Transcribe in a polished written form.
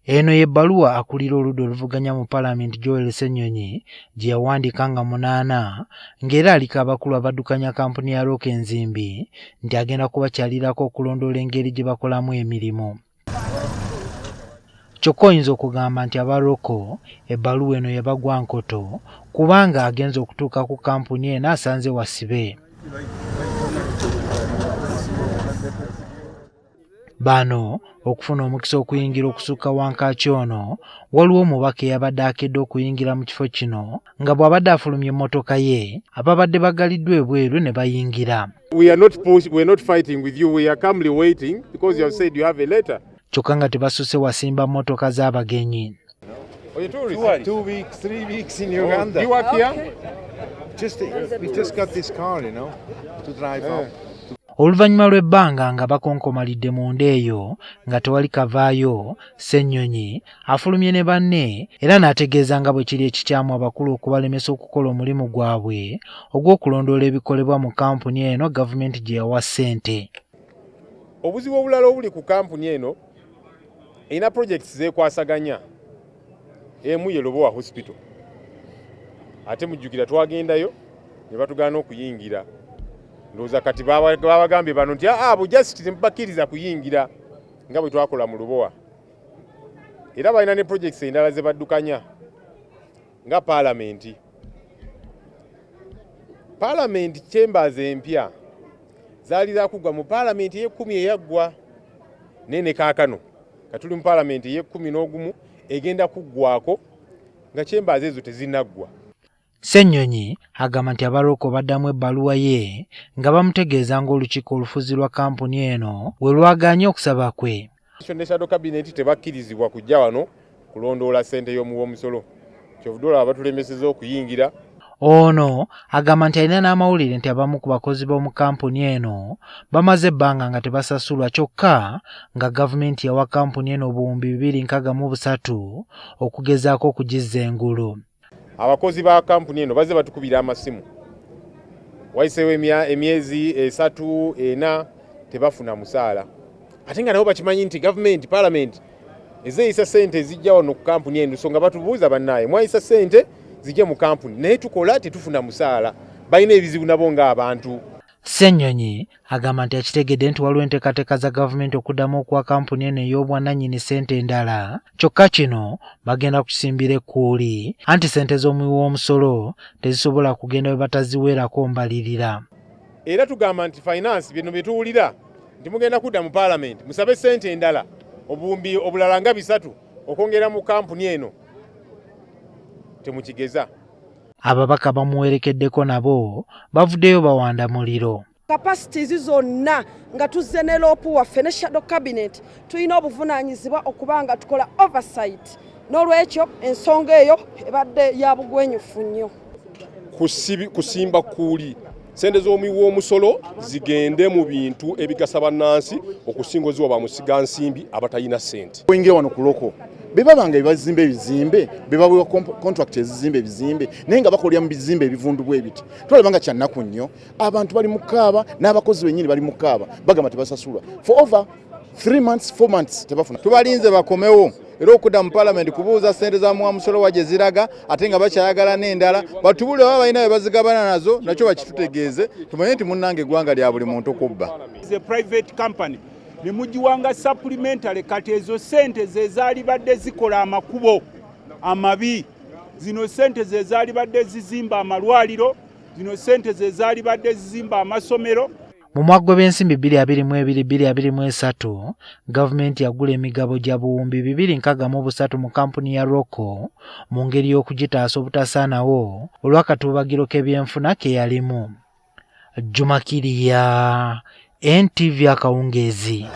Eno y'ebbaluwa akulira oludda oluvuganya mu Palamenti Joel Ssenyonyi gye yawandiika nga 8 ng'era aliko abakulu abaddukanya kampuni ya Rock Enzimbi nti agenda kubakyalirako okulondoola engeri gye bakolamu emirimu. Kyokka oyinza okugamba nti aba Roko ebbaluwa eno yabagwa nkoto kubanga agenze okutuuka ku kampuni eno asanze wasibe. Bano okufuna omukisa okuyingira okusukka wankaaki ono waliwo omubaka eyabadde akedde okuyingira mu kifo kino nga bw'abadde afulumya emmotoka ye ababadde bagaliddwa ebweru ne bayingira. We are not push, we are not fighting with you. We are calmly waiting because you have said you have a letter. Kyokka nga tebasusse wasimba mmotoka z'abagenyi. Oh, you're tourist? 2 weeks, 3 weeks in Uganda. Oh, you work here? Just, we just got this car, you know, to drive up. Oluvannyuma lw'ebbanga nga bakonkomalidde munda eyo nga tewali kavaayo, Ssenyonyi afulumye ne banne era n'ategeeza nga bwe kiri ekikyamu abakulu okubalemesa okukola omulimu gwabwe ogw'okulondoola ebikolebwa mu kampuni eno gavumenti gye yawa ssente. Obuzibu obulala obuli ku kampuni eno, erina projects zeekwasaganya. Emu ye Lubowa Hospital, ate mujjukira twagendayo ne batugaana okuyingira. Ndowooza kati babagambye bano nti aa bu just temubakkiriza kuyingira nga bwe twakola mu Lubowa. Era balina ne projects endala ze baddukanya nga paalamenti. Paalamenti chambers empya zaali zakuggwa mu paalamenti ey'ekkumi eyaggwa, naye ne kaakano katuli mu paalamenti ey'ekkumi n'ogumu egenda kuggwako nga chambers ezo tezinaggwa. Ssenyonyi agamba nti abaroko baddamu ebbaluwa ye nga bamutegeeza ng'olukiiko olufuzi lwa kampuni eno we lwagaanye okusaba kwe. Ne shadow cabinet tebakkirizibwa kujja wano kulondoola ssente y'omuwi w'omusolo, kyovudde olaba batulemesezza okuyingira. Ono agamba nti alina n'amawulire nti abamu ku bakozi b'omu kampuni eno bamaze ebbanga nga tebasasulwa, kyokka nga gavumenti yawa kampuni eno 2063 okugezaako okugizza engulu. Abakozi ba kampuni eno bazze batukubira amasimu, wayiseewo emyezi 3 4 tebafuna musaala, ate nga nabo bakimanyi nti gavumenti paalamenti ezeeyisa ssente ezijja wano ku kampuni eno, so nga batubuuza bannaaye mwayisa ssente zijje mu kampuni naye tukola tetufuna musaala. Balina ebizibu nabo ng'abantu. Ssenyonyi agamba nti akitegedde nti waliwo enteekateeka za gavumenti okuddamu okuwa kampuni eno ey'obwannannyini ssente endala, kyokka kino bagenda kukisimbira ekkuuli anti ssente z'omuwi w'omusolo tezisobola kugenda we bataziweerako mbalirira. Era tugamba nti finance bino bye tuwulira nti mugenda kudda mu paalamenti musabe ssente endala obuwumbi obulala nga 3 okwongera mu kampuni eno, temukigeza. Ababaka bamuwerekeddeko nabo bavuddeyo bawanda muliro. Capacities zonna nga tuzze ne LOP waffe ne shadow cabinet tulina obuvunaanyizibwa okuba nga tukola oversight, n'olwekyo ensonga eyo ebadde ya bugwenyufu nnyo. Kusimba kkuuli ssente z'omuwi w'omusolo zigende mu bintu ebigasa bannansi okusinga oziwa bamusigansimbi abatalina ssente. Oyingira wano ku Roko be baba nga bazimba ebizimbe, be baweebwa contract ezizimba ebizimbe, naye nga bakolera mu bizimbe ebivundu bwe biti. Twalaba nga kya nnaku nnyo, abantu bali mu kaaba n'abakozi bennyini bali mu kaaba, bagamba tebasasulwa for over 3 months, 4 months tebafuna. Tubalinze bakomewo era okudda mu paalamenti kubuuza ssente za muwa musolo wa gye ziraga, ate nga bakyayagala n'endala batubule oba balina bye bazigabana nazo, nakyo bakitutegeeze tumanye nti munnange eggwanga lya buli muntu kubba. Is a private company ne mugiwanga supplementary, kati ezo ssente ze zaalibadde zikola amakubo amabi, zino ssente ze zaalibadde zizimba amalwaliro, zino ssente ze zaalibadde zizimba amasomero. Mu mwaka gw'ebyensimbi 2022 2023 gavumenti yagula emigabo gya 2,063 mu kampuni ya Roko mu ngeri y'okugitaasa obutasaanawo olw'akatuubagiro k'ebyenfuna ke yalimu. Juma Kirya, NTV akawungeezi.